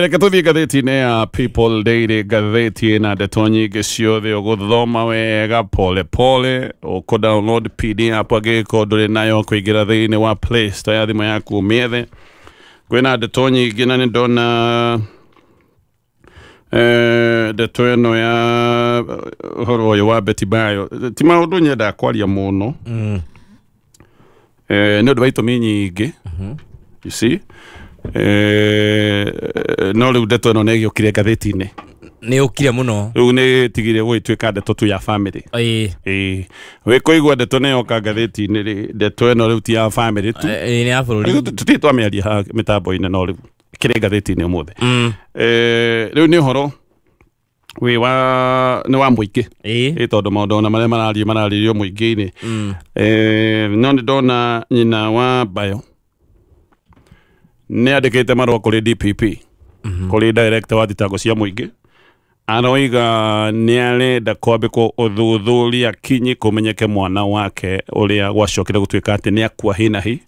Reke tũthiĩ ngathĩti-inĩ ya People Daily, ngathĩti ĩna ndeto nyingĩ ciothe ũgũthoma wega pole pole, ũkũ download PDF angĩgĩkorwo ndũrĩ nayo, kũingĩra thĩinĩ wa Play Store ya thimũ yaku ũmĩethe. Kwĩna ndeto nyingĩ na nĩ ndona ndeto ĩno ya ũhoro ũyũ wa Betty Bayo. Ti maũndũ nyendaga kwaria mũno nĩ ũndũ wa itũmi nyingĩ, you see, no rĩu ndeto ĩno nĩ ĩgĩũkire ngathĩti-inĩ. Nĩ ũkire mũno. Rĩu nĩ tigire gũgĩtuĩka ndeto tu ya family. Ĩĩ, wĩ kũigua ndeto nĩ yoka ngathĩti-inĩ rĩ, ndeto ĩno rĩu ti ya family tu. Ĩĩ, nĩ ya bũrũri. Rĩu tũtirĩ twamĩaria haha mĩtambo-inĩ, no rĩu kĩrĩ ngathĩti-inĩ ũmũthĩ. Rĩu nĩ ũhoro wĩ wa nĩ wa mũingĩ. Ĩ tondũ maũndũ ona marĩa marario mararĩrio mũingĩ-inĩ. No nĩ ndona nyina wa Bayo nĩ andĩkĩte marũa kũrĩ DPP, kũrĩ director wa thitango cia mũingĩ, aroiga nĩ arenda kwambĩkwo ũthuthuria kinyi kũmenyeke mwana wake ũrĩa gwacokire gũtuĩka atĩ nĩ akua hinahi.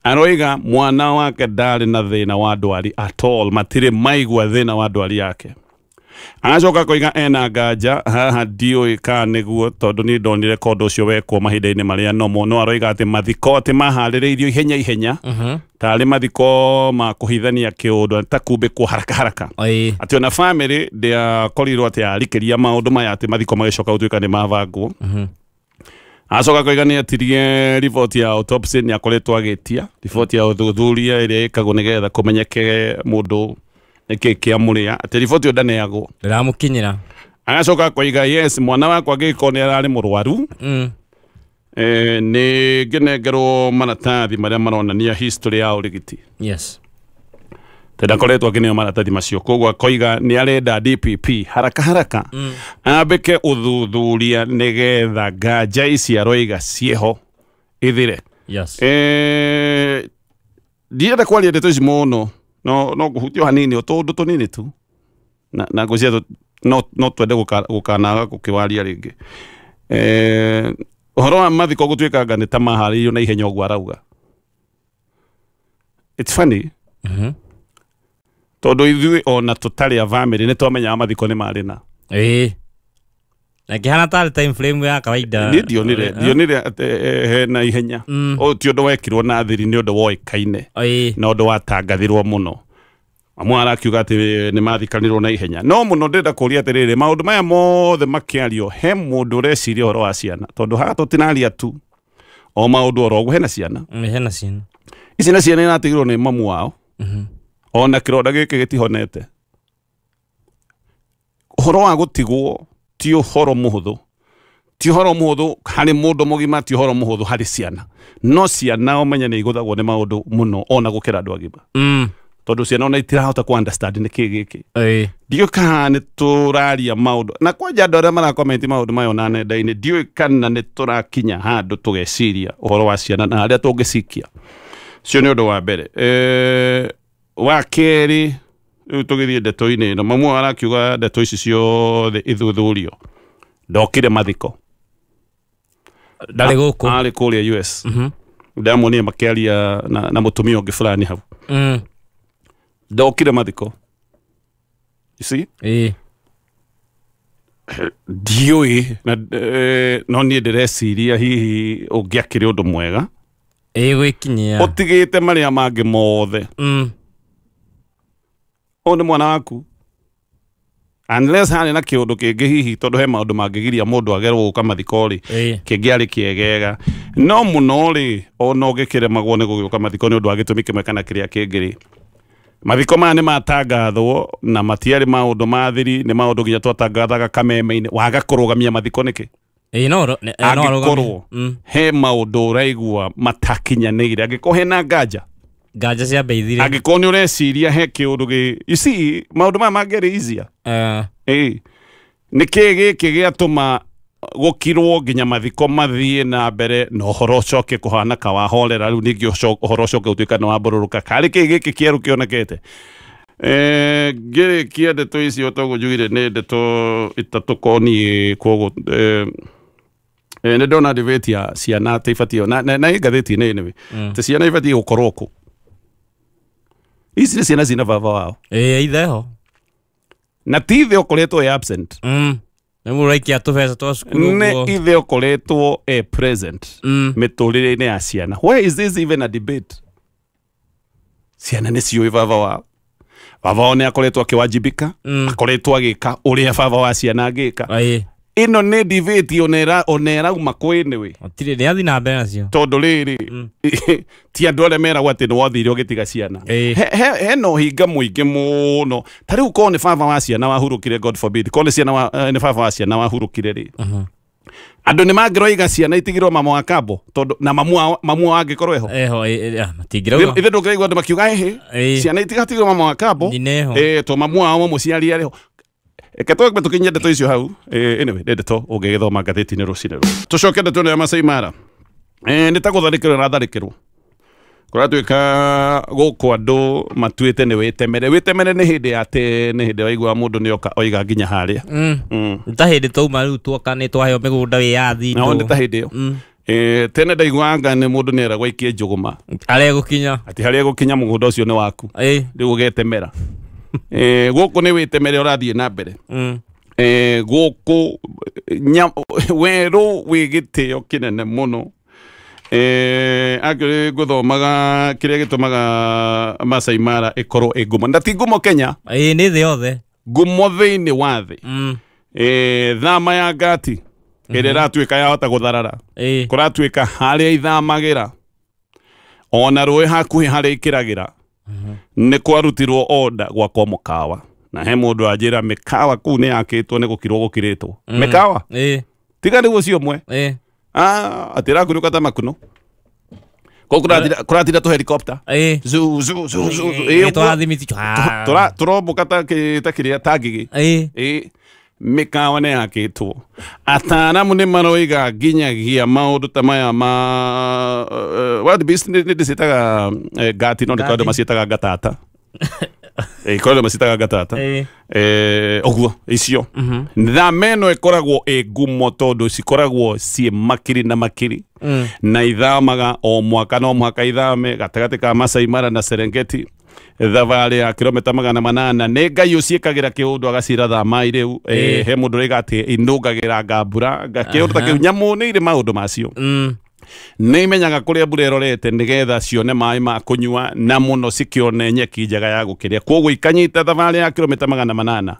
Aroiga mwana wake ndarĩ na thĩna wa ndwari at all, matirĩ maigua thĩna wa ndwari yake. Agacoka koiga ena nganja haha, ndiũĩ kana nĩguo, tondũ niĩ ndonire kondo ũcio wekwo mahinda-inĩ marĩa nomo, no aroiga atĩ mathiko atĩ maharĩrĩirio ihenya ihenya, tarĩ mathiko ma kũhithania kĩũndũ ta kumbĩkwo haraka haraka, atĩ ona family ndĩakorirwo atĩ yarikĩria maũndũ maya, atĩ mathiko magĩcoka gũtuĩka nĩ mabangwo. Acoka koiga nĩ etirie riboti ya autopsy, nĩ akoretwo agĩtia riboti ya ũthuthuria ĩrĩa ĩkagwo nĩgetha kũmenyeke mũndũ nĩkĩ kĩamũrĩa, atĩ riboti ĩyo ndaneagwo. Ndĩramũkinyĩra. Agacoka koiga yes, mwana wakwa angĩgĩkorwo nĩ ararĩ mũrwaru, nĩ ngĩnengerwo maratathi marĩa maronania history ya ũrigiti. Tondũ ndakoretwo akĩneo maratathi macio, koguo akoiga nĩ arenda DPP haraka haraka ambĩke ũthuthuria nĩgetha nganja ici aroiga ciĩho ithire. Ndirenda kwaria ndeto ici mũno, no ngũhutia o hanini o tũũndũ tũnini tu na ngwĩciria no twende gũkanaga gũkĩwaria rĩngĩ. Ũhoro wa mathiko gũtuĩka anga nĩ ta maharĩirio na ihenya ũguo arauga, it's funny, tondũ ithuĩ ona tũtarĩ a family nĩ twamenyaga mathiko nĩ marĩ na Ĩĩ, na kĩhana tarĩ time frame ya kawaida. Niĩ ndionire atĩ hena ihenya. Ũyũ ti ũndũ wekirwo na thiri, nĩ ũndũ woĩkaine na ũndũ watangathirwo mũno. Amwe arakiuga atĩ nĩ mathikanirwo na ihenya, no mũno ndĩrenda kũria atĩrĩrĩ, maũndũ maya mothe makĩario, he mũndũ ũreciria ũhoro wa ciana? Tondũ haha tũtinaria tu o maũndũ oro ũguo, hena ciana. Hena ciana. Ici na ciana iratigirwo nĩ mamu wao, ona kĩronda gĩkĩ gĩtihonete. Ũhoro wa gũtigwo ti ũhoro mũhũthũ, ti ũhoro mũhũthũ harĩ mũndũ mũgima, ti ũhoro mũhũthũ harĩ ciana. No ciana ũmenye nĩ igũthagwo nĩ maũndũ mũno ona gũkĩra andũ agima, tondũ ciana ona itirahota ku understand nĩ kĩ gĩkĩ. Ndiũĩ kana nĩ tũraria maũndũ na kwanja andũ arĩa marakomenti maũndũ maya ona nenda-inĩ, ndiũĩ kana nĩ tũrakinya handũ tũgeciria ũhoro wa ciana na harĩa tũngĩcikia cio. Nĩ ũndũ wa mbere. Wa kerĩ, rĩu tũgĩthiĩ ndeto-inĩ ĩno, mamu arakiuga ndeto ici ciothe ithuthurio, ndokire mathiko. Ndarĩ gũkũ. Arĩ kũrĩa US. Ndamuonire makĩaria na mũtumia ũngĩ fulani hau. Ndokire mathiko, you see. Ndiũĩ na no niĩ ndĩreciria hihi ũngĩakĩrĩ ũndũ mwega Ĩĩ, gwĩkinyia. Ũtigĩte marĩa mangĩ mothe, ũyũ nĩ mwana waku, unless harĩ na kĩũndũ kĩngĩ hihi, tondũ he maũndũ mangĩgiria mũndũ agerwo gũka mathiko rĩ, kĩngĩarĩ kĩegega. No mũno rĩ, ona ũngĩkĩremagwo nĩ gũgĩũka mathiko nĩ ũndũ wa gĩtũmi kĩmwe kana kĩrĩa kĩngĩ rĩ, mathiko maya nĩ matangathwo na matiarĩ maũndũ ma thiri, nĩ maũndũ nginya twatangathaga kameme-inĩ. Waga kũrũgamia mathiko nĩkĩ? Ĩĩ, no arũgamie. Angĩkorwo he maũndũ ũraigua matakinyanĩire, angĩkorwo hena nganja, Nganja cia beithire. Angĩkorwo nĩ ũreciria he kĩũndũ gĩ, you see, maũndũ maya mangĩarĩ easier. Ĩĩ, nĩ kĩĩ gĩkĩ gĩatũma gũkirwo nginya mathiko mathiĩ na mbere na ũhoro ũcoke kũhana ka wahorera, rĩu ningĩ ũhoro ũcoke gũtuĩka nĩ wambũrũrũka? Karĩ kĩĩ gĩkĩ kĩerũ kĩonekete? Ngĩrĩkia ndeto icio, toguo njugire nĩ ndeto itatũ koniĩ, koguo nĩ ndona debate ya ciana atĩ ibatiĩ na ĩ ngathĩti-inĩ anyway, atĩ ciana ibatiĩ gũkorwo kũ. Ici nĩ ciana cina baba wao. Ĩĩ ithe ho. Na ti ithe ũkoretwo e absent. Nĩ mũraikia tũbeca twa cukuru Nĩ ũguo. ithe ũkoretwo e present mĩtũrĩre-inĩ ya ciana. Why is this even a debate? Ciana nĩ ciũĩ baba wao. Baba wao nĩ akoretwo akĩwajibika, akoretwo agĩka ũrĩa baba wa ciana angĩka. Ĩĩ. Ĩno nĩ debate ona ĩrauma kwĩ nĩwe. Gũtirĩ nĩ athi na mbere nacio. Tondũ rĩrĩ ti andũ arĩa meragwo atĩ nĩ wathire ũgĩtiga ciana. Hena ũhinga mũingĩ mũno. Ta rĩu korwo nĩ baba wa ciana wahurũkire, God forbid, korwo nĩ ciana nĩ baba wa ciana wahurũkire rĩ, andũ nĩ mangĩroiga ciana itigirwo mama wa kambo tondũ na mamu wao angĩkorwo eho. Eho matingĩrauga. Ithe ndũngĩraigua andũ makiuga ĩhĩ ciana itigatigirwo mama wa kambo to mamu wao mũciari arĩ ho. Reke twambe tũkinyie ndeto icio hau. Anyway, nĩ ndeto ũngĩgĩthoma ngathĩti-inĩ rũcinĩ rũrũ. Tũcoke ndeto ĩno ya Masai Mara. Nĩ ta gũtharĩkĩrwo ĩratharĩkĩrwo. Kũratuĩka gũkũ andũ matuĩte nĩ wĩtemere. Wĩtemere nĩ hĩndĩ ya tene, hĩndĩ waigua mũndũ nĩoka oiga nginya harĩa. Nĩ ta hĩndĩ twauma rĩu tuoka nĩ twaheo mĩgũnda wĩyathi. No nĩ ta hĩndĩ ĩyo. Tene ndaiguaga nĩ mũndũ nĩeragwo aikie njũgũma. Harĩa egũkinya. Atĩ harĩa egũkinya mũgũnda ũcio nĩ waku. Rĩu ũgetemera. Gũkũ nĩ wĩtemere ũrathiĩ na mbere. Gũkũ werũ wĩ gĩtĩo kĩnene mũno. Actually ngũthomaga kĩrĩa gĩtũmaga Masai Mara ĩkorwo ĩ ngumo. Na ti ngumo Kenya. Nĩ thĩ yothe. Ngumo thĩinĩ wa thĩ. Thama ya ngati ĩrĩa ĩratuĩka yahota gũtharara. Kũratuĩka harĩa ithamagĩra ona rũĩ hakuhĩ harĩa ikĩragĩra nĩ kwarutirwo order gwakwo mũkawa. Na he mũndũ anjĩra mĩkawa kũu nĩ yakĩtwo nĩ gũkirwo gũkirĩtwo. Mĩkawa? Tiga nĩ ũcio ũmwe. Atĩ ĩrakunũka ta makuno. Koguo kũratinda tũ helicopter. Zu zu zu zu. Tũrombũka ta kĩrĩa ta ngigĩ. Mĩkawa nĩ yakĩtwo. Ataaramu nĩ maroiga nginyagia maũndũ ta maya ma wild beast nĩ ndĩciĩtaga ngati, no nĩ andũ maciĩtaga ngatata. Korwo andũ maciĩtaga ngatata. Ũguo icio. Thama ĩno ĩkoragwo ĩ ngumo tondũ cikoragwo ciĩ makiri na makiri. Na ithamaga o mwaka no mũhaka ithame gatagatĩ ka Masai Mara na Serengeti. Thabarĩ ya kilomita 800 nĩ Ngai ũciĩkagĩra kĩũndũ agacira thamai rĩu. He mũndũ ũroiga atĩ inũngagĩra ngambura kĩũndũ ta kĩu. Nyamũ nĩ irĩ maũndũ macio. Nĩ imenyaga kũrĩa mbura ĩrorete nĩgetha cione maĩ ma kũnyua na mũno cikĩone nyeki njega ya gũkĩrĩa. Koguo ikanyita thabarĩ ya kilomita 800.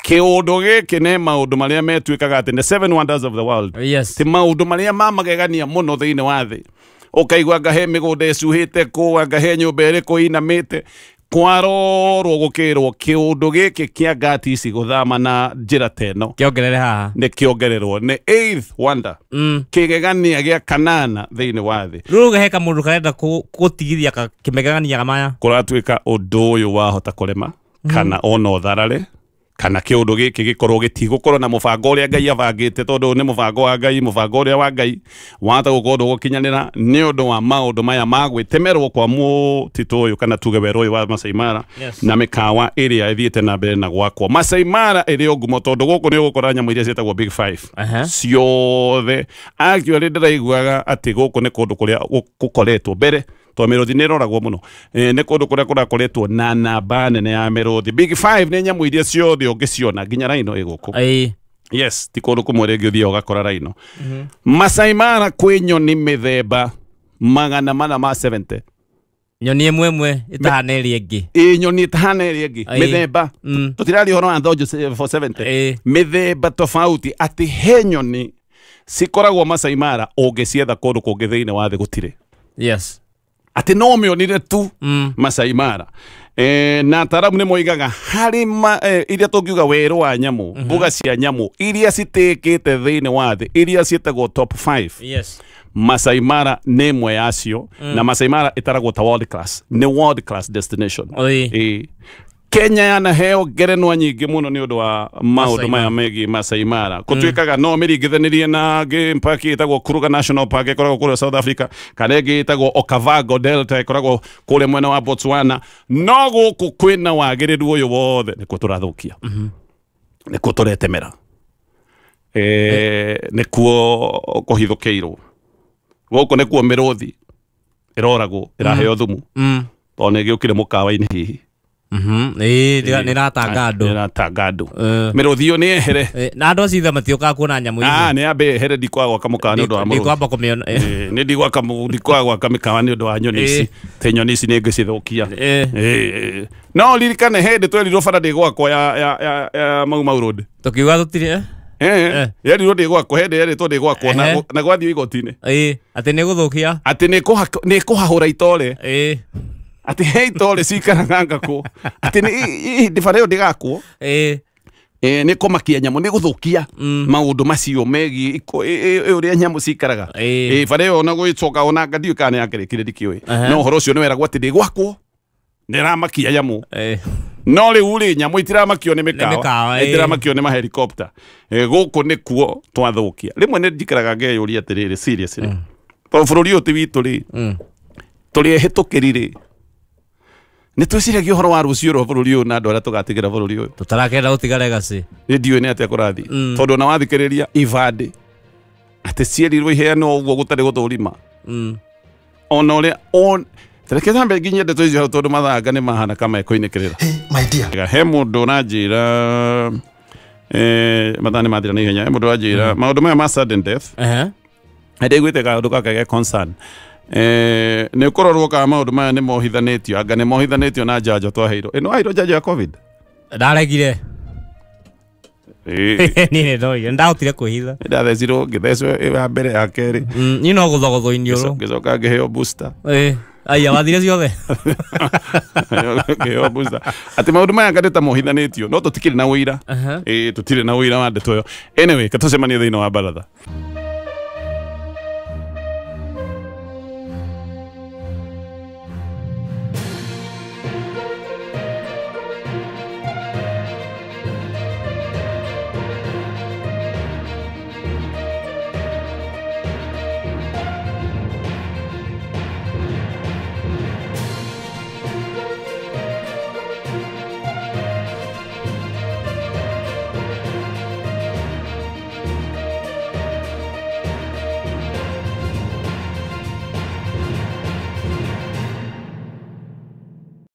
Kĩũndũ gĩkĩ nĩ maũndũ marĩa metuĩkaga atĩ nĩ seven wonders of the world. Ti maũndũ marĩa ma magegania mũno thĩinĩ wa thĩ. Ũkaigua anga he mĩgũnda ĩcuhĩte kũ, anga he nyũmba ĩrĩkũ ĩinamĩte. Kwarorwo gũkĩrwo kĩũndũ gĩkĩ kĩa ngati ici gũthama na njĩra ta ĩno kĩongerere haha nĩ kĩongererwo nĩ eighth wonder, kĩgegania gĩa kanana thĩinĩ wa thĩ. Rĩu he kamũndũ karenda gũtigithia kĩmegegania maya. Kũratuĩka ũndũ ũyũ wahota kũrema kana ona ũtharare kana kĩũndũ gĩkĩ gĩkorwo gĩtigũkorwo na mũbango ũrĩa Ngai abangĩte, tondũ nĩ mũbango wa Ngai, mũbango ũrĩa wa Ngai wahota gũkorwo ndũgũkinyanĩra nĩ ũndũ wa maũndũ maya ma gwĩtemerwo kwa mũtitũ ũyũ kana tuge werũ ũyũ wa Masai Mara. Na mĩkawa ĩrĩa ĩthiĩte na mbere na gwakwo. Masai Mara ĩrĩ o ngumo tondũ gũkũ nĩ ũgũkora nyamũ iria ciĩtagwo Big Five ciothe. Actually ndĩraiguaga atĩ gũkũ nĩ kũndũ kũrĩa gũkoretwo mbere to mĩrũthi nĩ ĩroragwo mũno. Nĩ kũndũ kũrĩa kũrakoretwo na namba nene ya mĩrũthi. Big Five nĩ nyamũ iria ciothe ũngĩciona nginya rhino ĩ gũkũ. Yes, ti kũndũ kũmwe rĩngĩ ũthiaga ũgakora rhino. Masai Mara kwĩ nyoni mĩthemba 470. Nyoni ĩmwe ĩmwe ĩtahana ĩrĩa ĩngĩ. Nyoni ĩtahana ĩrĩa ĩngĩ mĩthemba. Tũtiraria ũhoro wa thonjo 470. Mĩthemba tofauti atĩ he nyoni cikoragwo Masai Mara ũngĩcietha kũndũ kũngĩ thĩinĩ wa thĩ gũtirĩ. Yes. Atĩ no mĩonire tu Masai Mara. Na ataaramu nĩ moigaga harĩ iria tũngiuga werũ wa nyamũ, mbuga cia nyamũ iria citĩkĩte thĩinĩ wa thĩ iria ciĩtagwo top 5. Yes. Masai Mara nĩ ĩmwe yacio. Na Masai Mara ĩtaragwo ta world class, nĩ world class destination. Kenya yanaheo ngerenwa nyingĩ mũno nĩ ũndũ wa maũndũ maya megiĩ Masai Mara. Gũtuĩkaga no mĩringithanirie na game park ĩtagwo Kruger National Park ĩkoragwo kũrĩa South Africa, kana ĩngĩ ĩtagwo Okavango Delta ĩkoragwo kũrĩa mwena wa Botswana. No gũkũ kwĩna wagĩrĩru ũyũ wothe nĩkuo tũrathũkia, nĩkuo tũretemera, nĩkuo kũhithũkĩirwo. Gũkũ nĩkuo mĩrũthi ĩroragwo, ĩraheo thumu. Tondũ nĩ ĩgĩũkire mũkawa-inĩ hihi. Ĩĩ nĩ ratanga andũ. Nĩ ratanga andũ. Mĩrũthi ĩyo nĩ yehere. Na andũ acio ithe matiũkaga kuona nyamũ ici. Nĩ yambe yehere, ndikwaga gwaka mũkawa nĩ ũndũ wa mũrũthi. Ndikwamba kũmĩona. Nĩ ndikwaga gwaka mĩkawa nĩ ũndũ wa nyoni ici. Te nyoni ici nĩ ngĩcithũkia. No ririkane hĩndĩ twerirwo bara ndĩgwakwo ya Mau Mau Road. Tũkiuga tũtirĩ. Yerirwo ndĩgwakwo, hĩndĩ yeritwo ndĩgwakwo na gwathiĩ igoti-inĩ. Atĩ nĩ gũthũkia. Atĩ nĩ kũhahũra itore. Atĩ he itore cikaraga ngakũ. Atĩ nĩ bara ĩyo ndĩgakwo. Nĩ kũmakia nyamũ, nĩ gũthũkia maũndũ macio megiĩ ũrĩa nyamũ cikaraga. Bara ĩyo ona gwĩcoka ona anga ndiũĩ kana nĩ yakĩrĩkire ndikĩũĩ. No ũhoro ũcio nĩ weragwo atĩ ndĩgwakwo. Nĩ ĩramakia nyamũ. No rĩu rĩ nyamũ itiramakio nĩ mĩkawa, itiramakio nĩ mahelikopta. Gũkũ nĩkuo twathũkia. Rĩmwe nĩ njikaraga ngeyũria atĩrĩrĩ, seriously. Tondũ bũrũri ũyũ ti witũ rĩ, tũrĩ ehĩtũkĩri rĩ, nĩ twĩciragia ũhoro wa rũciũ rwa bũrũri ũyũ na andũ arĩa tũgatigĩra bũrũri ũyũ. Tũtarakenda gũtiga legacy. Nĩ ndiũĩ nĩ atĩa kũrathiĩ. Tondũ ona wathikĩrĩria ibandĩ atĩ cierirwo iheanwo ũguo gũtarĩ gũthũrima. Ona ũrĩa reke thambe nginya ndeto icio hau tondũ mathanga nĩ mahana kama ekoinĩkĩrĩra. My dear. He mũndũ ũranjĩra mathaa nĩ mathira na ihenya. He mũndũ ũranjĩra maũndũ maya ma sudden death. Ndaiguĩte kaũndũ gaka ge concern. Nĩ ũkũrorwo kana maũndũ maya nĩ mohithanĩtio, anga nĩ mohithanĩtio na njanjo twaheirwo. Ĩno waheirwo njanjo ya COVID? Ndaregire. Niĩ nĩ ndoire, ndahotire kwĩhitha. Ndathecirwo, ngĩthecwo ĩyo ya mbere ya kerĩ. Niĩ no gũthogothwo iniũrũ. Ngĩcoka ngĩheo booster. Aya wathire ciothe. Ngĩheo booster. Atĩ maũndũ maya anga nĩ ta mohithanĩtio, no tũtikĩrĩ na ũira. Tũtirĩ na ũira wa ndeto ĩyo. Anyway, katũcemanie thĩinĩ wa baratha.